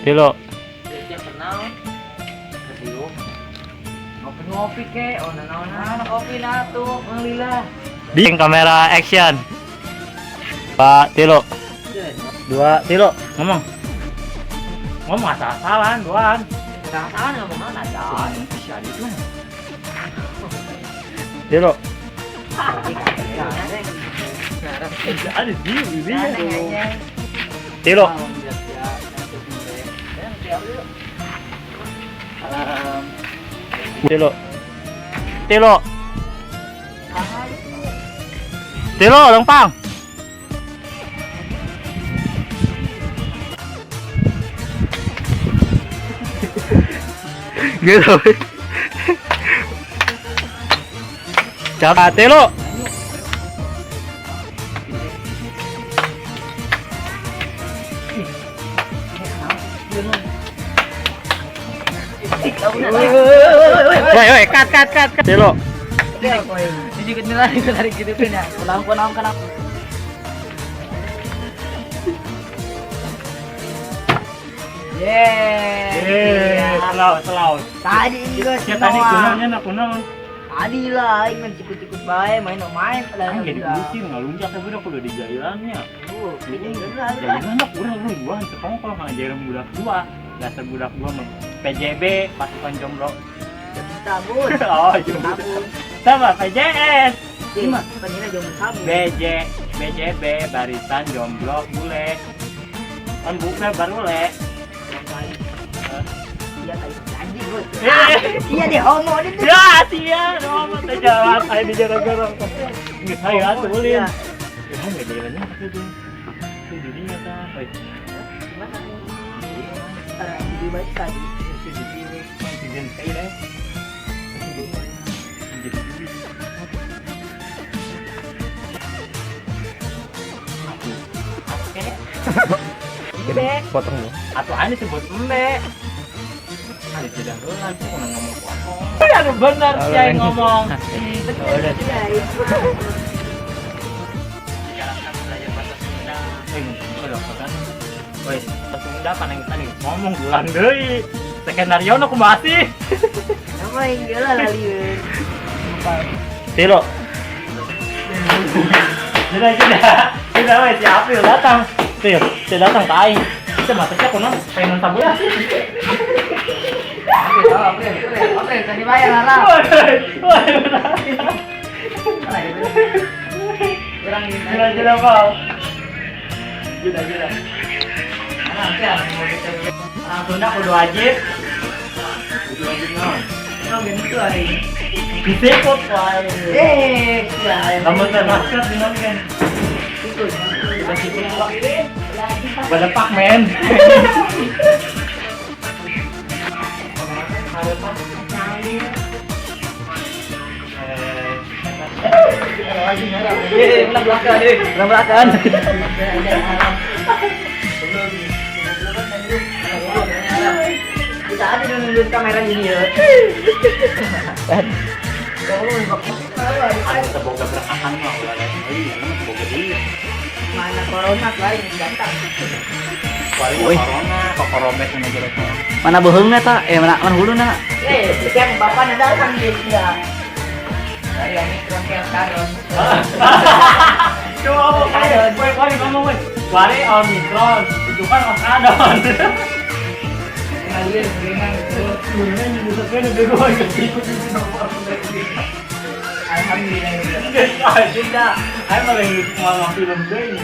Tilo. Ngopi-ngopi ke, oh nanaon kopi na tuh, Mang Lila. Di kamera action. Pak Tilo. Dua Tilo, ngomong. Ngomong asal-asalan, duaan. Salah ngomong mana ada. Tilo. Ada di di. Tilo. Tilo. Tilo. Tilo, lempang. Gitu. Coba Tilo. Woi, woi, cut, cut, cut, cut. Tilo. Dijikit nila, tarik gitu pin ya. Pulang, pulang, pulang. Yeay. Selaw, selaw. Tadi juga Ya tadi kunanya nak kunaon. Tadi lah, ingin cikut-cikut bae, main-main. Kan jadi pusing, ngalunjak ya budak udah di jailannya. Jailan mah kurang lu gua, sekarang kalau ngajarin budak gua, dasar budak gua mah PJB, pasukan jomblo. Sabun. Oh, jomblo. Sama PJS. Lima, pengennya jomblo sabun. BJ, BJB, barisan jomblo bule. Kan bule baru le. Iya tadi anjing gua. Iya deh homo dia tuh. Ya, sia, homo teh jalan aya di gara-gara. Geus hayu atuh ulin. Ya enggak jalannya tapi tuh. Tuh dirinya tah. Oi. Gimana? Di baik tadi. Potong lu. Atau aneh sebut embe. Ada jalan dulu sih kalau ngomong potong. Ya benar sih yang ngomong. Udah. Belajar bahasa Sunda. Woi, bahasa Sunda paling tadi ngomong bulan deui. Skenario nu kumaha sih? Nama yang gila lalieun. Tilo. Sudah, sudah. Sudah, weh, si April datang. Tuh, si datang ke aing. Kita masuknya kuno pengen sabulan. April, April, April, tadi bayar Rara. Kurang ini. Sudah, sudah, Pak. Sudah, sudah. Orang Sunda kudu wajib. Kudu wajib naon? Oh, gitu hari. Disiput wae. Eh, ya. Lamun teh masker dinaon kan? Ikut. Kita siput pak. Balepak men. Belakang, belakang. Kita ada dulu kamera gini ya. Semoga berkahan mah ulah lagi, semoga deui. Mana corona lain datang. Corona, kokoromet nu jelek. Mana beuheungna ta? Mana mana huluna? Yang bapaknya datang dia. Dari Omikron ke Karon. Coba ngomong, woi, ngomong woi. Wari Omikron, itu kan Oskadon. Ngalir, gelengan gitu. Sebenarnya jadi sebenarnya bego ikut Alhamdulillah. Tidak, ayo malah ngomong film deh.